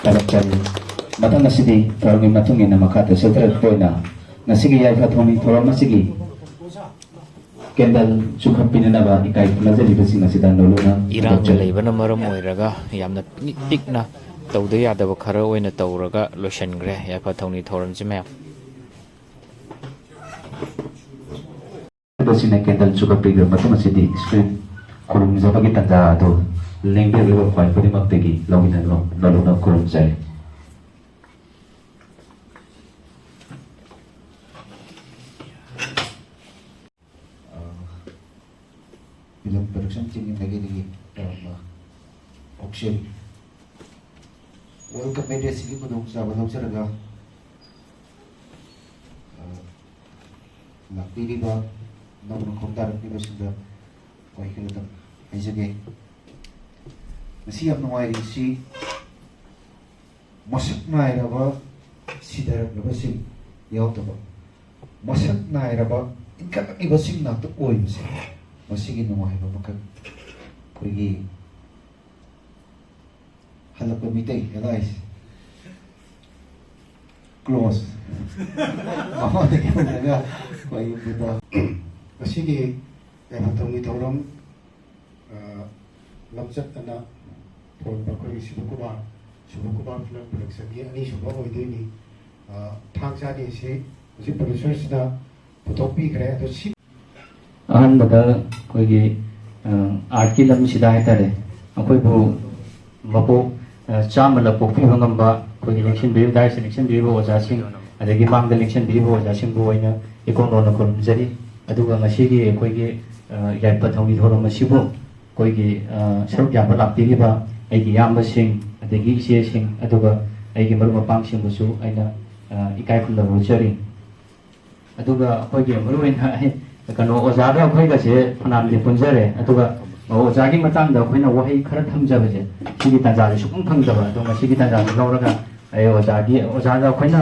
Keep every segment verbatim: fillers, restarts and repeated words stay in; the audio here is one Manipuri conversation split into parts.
ꯊꯥꯒꯠꯆꯔꯤ꯫ ꯃꯊꯪ ꯑꯁꯤꯗꯤ ꯊꯧꯔꯝꯒꯤ ꯃꯇꯨꯡ ꯏꯟꯅ ꯃꯈꯥ ꯇꯥꯁꯤꯜꯂꯛꯄ ꯑꯣꯏꯅ ꯉꯁꯤꯒꯤ ꯌꯥꯏꯐ ꯊꯧꯅꯤ ꯊꯧꯔꯝ ꯑꯁꯤꯒꯤ ꯀꯦꯟꯗꯜ ꯆꯨꯈꯠꯄꯤꯅꯅꯕ ꯏꯀꯥꯏ ꯈꯨꯝꯅꯖꯔꯤꯕꯁꯤꯡ ꯑꯁꯤꯗ ꯅꯣꯂꯨꯛꯅ ꯏꯔꯥꯡꯅ ꯐꯣꯡꯗꯣꯛꯆꯔꯤ꯫ ꯂꯩꯕꯅ ꯃꯔꯝ ꯑꯣꯏꯔꯒ ꯌꯥꯝꯅ ꯄꯤꯛ-, ꯄꯤꯛꯅ ꯇꯧꯗ ꯌꯥꯗꯕ ꯈꯔ ꯑꯣꯏꯅ ꯇꯧꯔꯒ ꯂꯣꯏꯁꯤꯟꯈ꯭ꯔꯦ ꯌꯥꯏꯐ ꯊꯧꯅꯤ ꯊꯧꯔꯝꯁꯤ ꯃꯌꯥꯝ꯫ ꯑꯁꯤꯅ ꯀꯦꯟꯗꯜ ꯆꯨꯈꯠꯄꯤꯈ꯭ꯔꯕ ꯃꯇꯨꯡ ꯑꯁꯤꯗꯤ ꯁ꯭ꯀ꯭ꯔꯤꯟ ꯈꯨꯔꯨꯝꯖꯕꯒꯤ ꯇꯥꯟꯖꯥ ꯑꯗꯨ ꯂꯦꯡꯕꯤꯔꯛꯂꯤꯕ ꯈ꯭ꯋꯥꯏ ꯈꯨꯗꯤꯡꯃꯛꯇꯒꯤ ꯂꯧꯃꯤꯟꯅꯅꯕ ꯅꯣꯂꯨꯛꯅ ꯈꯨꯔꯨꯝꯖꯔꯤ꯫ ꯐꯤꯂꯝ ꯄ꯭ꯔꯗꯛꯁꯟ ꯇꯤꯝꯒꯤ ꯃꯥꯏꯀꯩꯗꯒꯤ ꯇꯧꯔꯝꯕ ꯄꯨꯛꯆꯦꯜ ꯋꯦꯜꯀꯝ ꯑꯦꯗ꯭ꯔꯦꯁꯁꯤꯒꯤ ꯈꯨꯗꯣꯡꯆꯥꯕ ꯂꯧꯖꯔꯒ, ꯑ, ꯂꯥꯛꯄꯤꯔꯤꯕ ꯅꯧꯅ ꯈꯣꯡꯗꯥꯔꯛꯂꯤꯕꯁꯤꯡꯗ ꯋꯥꯍꯩ ꯈꯔꯇꯪ ꯍꯥꯏꯖꯒꯦ꯫ ꯉꯁꯤ ꯌꯥꯝ ꯅꯨꯡꯉꯥꯏꯔꯤꯁꯤ ꯃꯁꯛ ꯅꯥꯏꯔꯕ ꯁꯤꯊꯔꯛꯂꯕꯁꯤꯡ ꯌꯥꯎꯗꯕ, ꯃꯁꯛ ꯅꯥꯏꯔꯕ ꯏꯟꯈꯠꯂꯛꯂꯤꯕꯁꯤꯡ ꯉꯥꯛꯇ ꯑꯣꯏꯕꯁꯦ, ꯃꯁꯤꯒꯤ ꯅꯨꯡꯉꯥꯏꯕ ꯃꯈꯜ꯫ ꯑꯩꯈꯣꯏꯒꯤ ꯍꯜꯂꯛꯄ ꯃꯤꯇꯩ ꯑꯦꯂꯥꯏꯁ ꯀ꯭ꯂꯣꯁ ꯃꯉꯣꯟꯗꯒꯤ ꯍꯧꯔꯒ ꯑꯩꯈꯣꯏ ꯌꯨꯝꯗ ꯉꯁꯤꯒꯤ ꯌꯥꯏꯐ ꯊꯧꯅꯤ ꯊꯧꯔꯝ, ꯑ, ꯂꯝꯆꯠ ꯑꯅ ꯊꯣꯟꯕ ꯑꯩꯈꯣꯏꯒꯤ ꯁꯤꯕꯀꯨꯃꯥꯔ, ꯁꯤꯕꯀꯨꯃꯥꯔ ꯐꯤꯂꯝ ꯄ꯭ꯔꯗꯛꯁꯟꯒꯤ ꯑꯅꯤꯁꯨꯕ ꯑꯣꯏꯗꯣꯏꯅꯤ꯫ ꯑ, ꯊꯥꯡ ꯆꯥꯅꯤ ꯑꯁꯤ ꯍꯧꯖꯤꯛ ꯄ꯭ꯔꯣꯗ꯭ꯌꯨꯁꯔꯁꯤꯅ ꯄꯨꯊꯣꯛꯄꯤꯈ꯭ꯔꯦ꯫ ꯑꯗꯣ ꯁꯤ ꯑꯍꯥꯟꯕꯗ ꯑꯩꯈꯣꯏꯒꯤ, ꯑ, ꯑꯥꯔꯠꯀꯤ ꯂꯝꯁꯤꯗ ꯍꯥꯏꯇꯥꯔꯦ, ꯑꯩꯈꯣꯏꯕꯨ ꯃꯄꯣꯛ, ꯑ, ꯆꯥꯝꯃ ꯂꯛ ꯄꯣꯛꯄꯤꯕ ꯉꯝꯕ ꯑꯩꯈꯣꯏꯒꯤ ꯂꯦꯡꯁꯤꯟꯕꯤꯔꯤꯕ, ꯗꯥꯏꯁꯇ ꯂꯦꯡꯁꯤꯟꯕꯤꯔꯤꯕ ꯑꯣꯖꯥꯁꯤꯡ, ꯑꯗꯒꯤ ꯃꯥꯡꯗ ꯂꯦꯡꯁꯤꯟꯕꯤꯔꯤꯕ ꯑꯣꯖꯥꯁꯤꯡꯕꯨ ꯑꯩꯅ ꯏꯀꯣꯟ ꯀꯣꯟꯅ ꯈꯨꯔꯨꯝꯖꯔꯤ꯫ ꯑꯗꯨꯒ ꯉꯁꯤꯒꯤ ꯑꯩꯈꯣꯏꯒꯤ, ꯑ, ꯌꯥꯏꯐ ꯊꯧꯅꯤ ꯊꯧꯔꯝ ꯑꯁꯤꯕꯨ ꯑꯩꯈꯣꯏꯒꯤ, ꯑ, ꯁꯔꯨꯛ ꯌꯥꯕ ꯂꯥꯛꯄꯤꯔꯤꯕ ꯑꯩꯒꯤ ꯏꯌꯥꯝꯕꯁꯤꯡ, ꯑꯗꯒꯤ ꯏꯆꯦꯁꯤꯡ, ꯑꯗꯨꯒ ꯑꯩꯒꯤ ꯃꯔꯨꯞ ꯃꯄꯥꯡꯁꯤꯡꯕꯨꯁꯨ ꯑꯩꯅ, ꯑ, ꯏꯀꯥꯏ ꯈꯨꯝꯅꯕ ꯎꯠꯆꯔꯤ꯫ ꯑꯗꯨꯒ ꯑꯩꯈꯣꯏꯒꯤ ꯃꯔꯨꯑꯣꯏꯅ ꯑꯩ ꯀꯩꯅꯣ, ꯑꯣꯖꯥꯒ ꯑꯩꯈꯣꯏꯒꯁꯦ ꯐꯅꯌꯥꯝꯗꯤ ꯄꯨꯟꯖꯔꯦ, ꯑꯗꯨꯒ ꯑꯣꯖꯥꯒꯤ ꯃꯇꯥꯡꯗ ꯑꯩꯈꯣꯏꯅ ꯋꯥꯍꯩ ꯈꯔ ꯊꯝꯖꯕꯁꯦ, ꯁꯤꯒꯤ ꯇꯥꯟꯖꯥꯁꯦ ꯁꯨꯡꯐꯪ ꯐꯪꯗꯕ꯫ ꯑꯗꯣ ꯉꯁꯤꯒꯤ ꯇꯥꯟꯖꯥꯁꯦ ꯂꯧꯔꯒ ꯑꯩ ꯑꯣꯖꯥꯒꯤ, ꯑꯣꯖꯥꯗ ꯑꯩꯈꯣꯏꯅ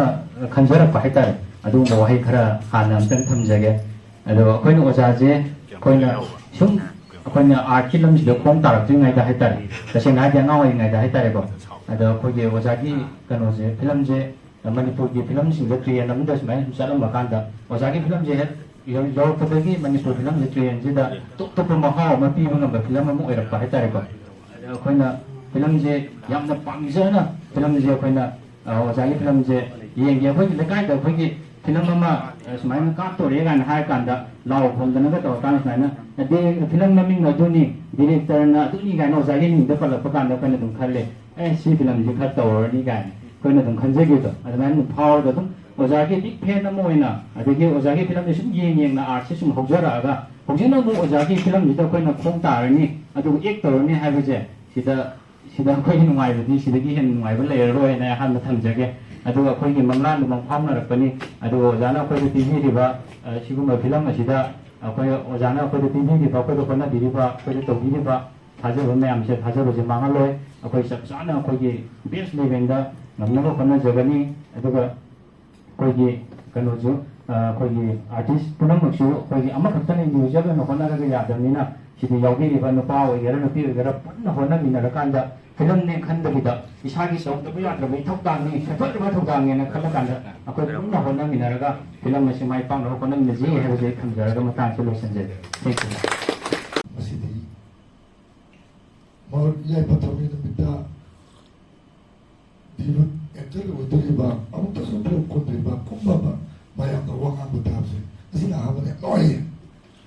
ꯈꯟꯖꯔꯛꯄ ꯍꯥꯏꯇꯥꯔꯦ, ꯑꯗꯨꯒꯨꯝꯕ ꯋꯥꯍꯩ ꯈꯔ ꯍꯥꯟꯅ ꯑꯝꯇꯪ ꯊꯝꯖꯒꯦ꯫ ꯑꯗꯣ ꯑꯩꯈꯣꯏꯅ ꯑꯣꯖꯥꯁꯦ ꯑꯩꯈꯣꯏꯅ ꯁꯨꯝ ꯑꯩꯈꯣꯏꯅ ꯑꯥꯔꯠꯀꯤ ꯂꯝꯁꯤꯗ ꯈꯣꯡ ꯇꯥꯔꯛꯇ꯭ꯔꯤꯉꯩꯗ ꯍꯥꯏꯇꯥꯔꯦ, ꯇꯁꯦꯡꯅ ꯍꯥꯏꯔꯗꯤ ꯑꯉꯥꯡ ꯑꯣꯏꯔꯤꯉꯩꯗ ꯍꯥꯏꯇꯥꯔꯦꯀꯣ, ꯑꯗ ꯑꯩꯈꯣꯏꯒꯤ ꯑꯣꯖꯥꯒꯤ ꯀꯩꯅꯣꯁꯦ, ꯐꯤꯂꯝꯁꯦ, ꯃꯅꯤꯄꯨꯔꯒꯤ ꯐꯤꯂꯝꯁꯤꯡꯗ ꯇ꯭ꯔꯦꯟ ꯑꯃꯗ ꯁꯨꯃꯥꯏꯅ ꯁꯨꯝ ꯆꯠꯂꯝꯕ ꯀꯥꯟꯗ, ꯑꯣꯖꯥꯒꯤ ꯐꯤꯂꯝꯁꯦ ꯍꯦꯛ ꯌꯧ-, ꯌꯧꯔꯛꯄꯗꯒꯤ ꯃꯅꯤꯄꯨꯔ ꯐꯤꯂꯝꯁꯦ ꯇ꯭ꯔꯦꯟꯁꯤꯗ ꯇꯣꯞ ꯇꯣꯞꯄ ꯃꯍꯥꯎ ꯑꯃ ꯄꯤꯕ ꯉꯝꯕ ꯐꯤꯂꯝ ꯑꯃ ꯑꯣꯏꯔꯛꯄ ꯍꯥꯏꯇꯥꯔꯦꯀꯣ꯫ ꯑꯗ ꯑꯩꯈꯣꯏꯅ ꯐꯤꯂꯝꯁꯦ ꯌꯥꯝꯅ ꯄꯥꯝꯖꯅ, ꯐꯤꯂꯝꯁꯦ ꯑꯩꯈꯣꯏꯅ ꯑ, ꯑꯣꯖꯥꯒꯤ ꯐꯤꯂꯝꯁꯦ ꯌꯦꯡꯒꯦ꯫ ꯑꯩꯈꯣꯏꯒꯤ ꯂꯩꯀꯥꯏꯗ ꯑꯩꯈꯣꯏꯒꯤ ꯐꯤꯂꯝ ꯑꯃ, ꯑ, ꯁꯨꯃꯥꯏꯅ ꯀꯥꯞꯇꯣꯔꯦ ꯀꯥꯏꯅ ꯍꯥꯏꯔ ꯀꯥꯟꯗ ꯂꯥꯎ ꯈꯣꯡꯗꯅꯒ ꯇꯧꯔꯀꯥꯟꯗ ꯁꯨꯃꯥꯏꯅ, "ꯑꯗꯩ ꯐꯤꯂꯝ ꯃꯃꯤꯡ ꯑꯗꯨꯅꯤ, ꯗꯤꯔꯦꯛꯇꯔꯅ ꯑꯗꯨꯅꯤ" ꯀꯥꯏꯅ ꯑꯣꯖꯥꯒꯤ ꯃꯤꯡꯗ ꯄꯜꯂꯛꯄ ꯀꯥꯟꯗ ꯑꯩꯈꯣꯏꯅ ꯑꯗꯨꯝ ꯈꯜꯂꯦ, "ꯑꯦ, ꯁꯤ ꯐꯤꯂꯝꯁꯤ ꯈꯔ ꯇꯧꯔꯅꯤ" ꯀꯥꯏꯅ ꯑꯩꯈꯣꯏꯅ ꯑꯗꯨꯝ ꯈꯟꯖꯈꯤꯕꯗꯣ, ꯑꯗꯨꯃꯥꯏꯅ ꯑꯗꯨꯝ ꯐꯥꯎꯔꯒ ꯑꯗꯨꯝ ꯑꯣꯖꯥꯒꯤ ꯕꯤꯛ ꯐꯦꯟ ꯑꯃ ꯑꯣꯏꯅ, ꯑꯗꯒꯤ ꯑꯣꯖꯥꯒꯤ ꯐꯤꯂꯝꯁꯦ ꯁꯨꯝ ꯌꯦꯡ ꯌꯦꯡꯅ ꯑꯥꯔꯠꯁꯦ ꯁꯨꯝ ꯍꯧꯖꯔꯛꯑꯒ, ꯍꯧꯖꯤꯛꯅ ꯑꯃꯨꯛ ꯑꯣꯖꯥꯒꯤ ꯐꯤꯂꯝꯁꯤꯗ ꯑꯩꯈꯣꯏꯅ ꯈꯣꯡ ꯇꯥꯔꯅꯤ, ꯑꯗꯨꯒ ꯑꯦꯛ ꯇꯧꯔꯅꯤ ꯍꯥꯏꯕꯁꯦ, ꯁꯤꯗ ꯁꯤꯗ ꯑꯩꯈꯣꯏꯒꯤ ꯅꯨꯡꯉꯥꯏꯕꯗꯤ, ꯁꯤꯗꯒꯤ ꯍꯦꯟꯅ ꯅꯨꯡꯉꯥꯏꯕ ꯂꯩꯔꯔꯣꯏꯅ ꯑꯩ ꯑꯍꯥꯟꯕ ꯊꯝꯖꯒꯦ꯫ ꯑꯗꯨꯒ ꯑꯩꯈꯣꯏꯒꯤ ꯃꯪꯂꯥꯟꯗꯨꯃꯛ ꯐꯥꯎꯅꯔꯛꯄꯅꯤ꯫ ꯑꯗꯨꯒ ꯑꯣꯖꯥꯅ ꯑꯩꯈꯣꯏꯗ ꯄꯤꯕꯤꯔꯤꯕ, ꯑ, ꯁꯤꯒꯨꯝꯕ ꯐꯤꯂꯝ ꯑꯁꯤꯗ ꯑꯩꯈꯣꯏ ꯑꯣꯖꯥꯅ ꯑꯩꯈꯣꯏꯗ ꯄꯤꯕꯤꯔꯤꯕ, ꯑꯩꯈꯣꯏꯗ ꯍꯣꯠꯅꯕꯤꯔꯤꯕ, ꯑꯩꯈꯣꯏꯗ ꯇꯧꯕꯤꯔꯤꯕ ꯊꯥꯖꯕ ꯃꯌꯥꯝꯁꯦ, ꯊꯥꯖꯕꯁꯦ ꯃꯥꯡꯍꯜꯂꯣꯏ꯫ ꯑꯩꯈꯣꯏ ꯆꯞ ꯆꯥꯅ ꯑꯩꯈꯣꯏꯒꯤ ꯕꯦꯁ ꯂꯦꯚꯦꯜꯗ ꯉꯝꯅꯕ ꯍꯣꯠꯅꯖꯒꯅꯤ꯫ ꯑꯗꯨꯒ ꯑꯩꯈꯣꯏꯒꯤ ꯀꯩꯅꯣꯁꯨ, ꯑ, ꯑꯩꯈꯣꯏꯒꯤ ꯑꯥꯔꯇꯤꯁ ꯄꯨꯝꯅꯃꯛꯁꯨ ꯑꯩꯈꯣꯏꯒꯤ ꯑꯃꯈꯛꯇꯅ individual ꯑꯣꯏꯅ ꯍꯣꯠꯅꯔꯒ ꯌꯥꯗꯕꯅꯤꯅ, ꯁꯤꯗ ꯌꯥꯎꯕꯤꯔꯤꯕ ꯅꯨꯄꯥ ꯑꯣꯏꯒꯦꯔꯥ ꯅꯨꯄꯤ ꯑꯣꯏꯒꯦꯔꯥ ꯄꯨꯟꯅ ꯍꯣꯠꯅꯃꯤꯟꯅꯔꯀꯥꯟꯗ ꯐꯤꯂꯝꯅꯦ ꯈꯟꯗꯕꯤꯗ ꯏꯁꯥꯒꯤ ꯇꯧꯗꯕ ꯌꯥꯗ꯭ꯔꯕ ꯏꯊꯧꯗꯥꯡꯅꯤ, ꯁꯦꯝꯒꯠꯅꯕ ꯊꯧꯗꯥꯡꯅꯦꯅ ꯈꯜꯂꯀꯥꯟꯗ ꯑꯩꯈꯣꯏ ꯄꯨꯟꯅ ꯍꯣꯠꯅꯃꯤꯟꯅꯔꯒ ꯐꯤꯂꯝ ꯑꯁꯤ ꯃꯥꯏ ꯄꯥꯛꯅꯕ ꯍꯣꯠꯅꯃꯤꯟꯅꯁꯤ ꯍꯥꯏꯕꯁꯦ ꯑꯩ ꯊꯝꯖꯔꯒ ꯃꯇꯥꯡꯁꯤ ꯂꯣꯏꯁꯤꯟꯖꯒꯦ꯫ Thank you꯫ ꯉꯁꯤꯗꯤ ꯃꯔꯨꯞ ꯌꯥꯏꯐ ꯊꯧꯅꯤ ꯅꯨꯃꯤꯠꯇ ꯗꯤꯕꯨ ꯑꯦꯛꯇꯔ ꯑꯣꯏꯗꯣꯔꯤꯕ, ꯑꯃꯨꯛꯇꯁꯨ ꯐꯤꯂꯝ ꯀꯨꯝꯗ꯭ꯔꯤꯕ, ꯀꯨꯝꯕ ꯑꯃ ꯃꯌꯥꯝꯅ ꯋꯥ ꯉꯥꯡꯕ ꯇꯥꯕꯁꯦ ꯉꯁꯤꯅ ꯑꯍꯥꯟꯕꯅꯦ꯫ ꯅꯨꯡꯉꯥꯏꯌꯦ꯫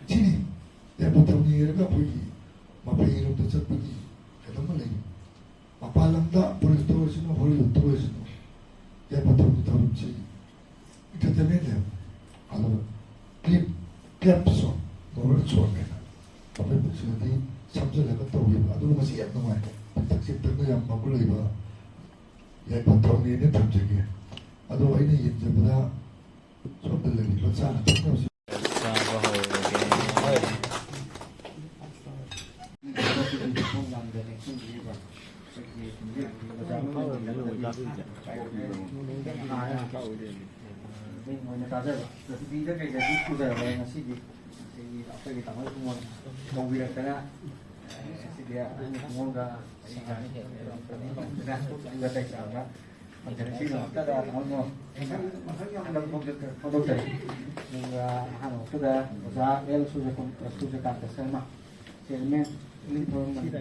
ꯁꯤꯅꯤ ꯌꯥꯏꯐ ꯊꯧꯅꯤ ꯍꯥꯏꯔꯒ ꯑꯩꯈꯣꯏꯒꯤ ꯃꯄꯩꯔꯣꯝꯗ ꯆꯠꯄꯒꯤ ꯀꯩꯅꯣꯝꯃ ꯂꯩ꯫ ꯃꯄꯥꯟ ꯂꯝꯗ ꯄꯨꯔꯤꯠꯇ ꯑꯣꯏꯔꯁꯅꯨ, ꯍꯣꯂꯤꯋꯨꯗꯇ ꯑꯣꯏꯔꯁꯅꯨ, ꯌꯥꯏꯐ ꯊꯧꯅꯤ ꯊꯧꯔꯝꯁꯤ entertainment ꯅꯦꯕ꯫ ꯑꯗꯨꯒ clip, clap song, moral song ꯍꯥꯏꯅ ꯑꯩꯈꯣꯏ ꯁꯤꯗꯗꯤ ꯁꯝꯖꯜꯂꯒ ꯇꯧꯋꯦꯕ꯫ ꯑꯗꯨꯒ ꯃꯁꯤ ꯌꯥꯝ ꯅꯨꯡꯉꯥꯏ꯫ ꯄꯤꯛꯇꯛ ꯆꯤꯛꯇꯛꯅ ꯌꯥꯝ ꯃꯒꯨꯟ ꯂꯩꯕ ꯌꯥꯏꯐ ꯊꯧꯅꯤꯅ ꯊꯝꯖꯒꯦ꯫ ꯑꯗꯣ ꯑꯩꯅ ꯌꯦꯡꯖꯕꯗ ꯁꯣꯝꯗ ꯂꯩꯔꯤꯕ ꯆꯥꯅ ꯊꯛꯅꯕꯁꯤ ꯆꯥꯕ ꯍꯧꯔꯒꯦ꯫ ꯃꯤꯡ ꯑꯣꯏꯅ ꯇꯥꯖꯕ꯫ ꯇꯤ ꯚꯤꯗ ꯀꯩꯗꯁꯨ ꯄꯨꯖꯔꯕ ꯉꯁꯤꯗꯤ꯫ ꯑꯩꯈꯣꯏꯒꯤ ꯇꯥꯃꯣ ꯏꯕꯨꯡꯉꯣ ꯇꯧꯕꯤꯔꯛꯇꯅ, ꯉꯁꯤꯗꯤ ꯑꯍꯟ ꯏꯕꯨꯡꯉꯣꯒ ꯑꯩꯒ ꯑꯗꯨꯒ ꯑꯇꯩ ꯆꯥꯕ ꯐꯪꯖꯔꯦ꯫ ꯁꯤꯒꯤꯗꯃꯛꯇꯗ ꯇꯥꯃꯣ ꯍꯟꯗꯛ ꯐꯣꯡꯗꯣꯛꯆꯔꯤ꯫ ꯑꯗꯨꯒ ꯑꯍꯥꯟꯕ ꯃꯛꯇꯗ ꯑꯣꯖꯥ ꯑꯦꯜ ꯁꯨꯔꯖꯀꯨ-, ꯁꯨꯔꯖꯀꯥꯟꯇ ꯁꯔꯃ, ꯆꯤꯌꯔꯃꯦꯟ, ꯏꯪꯊꯧ ꯃꯅꯤꯄꯨꯔ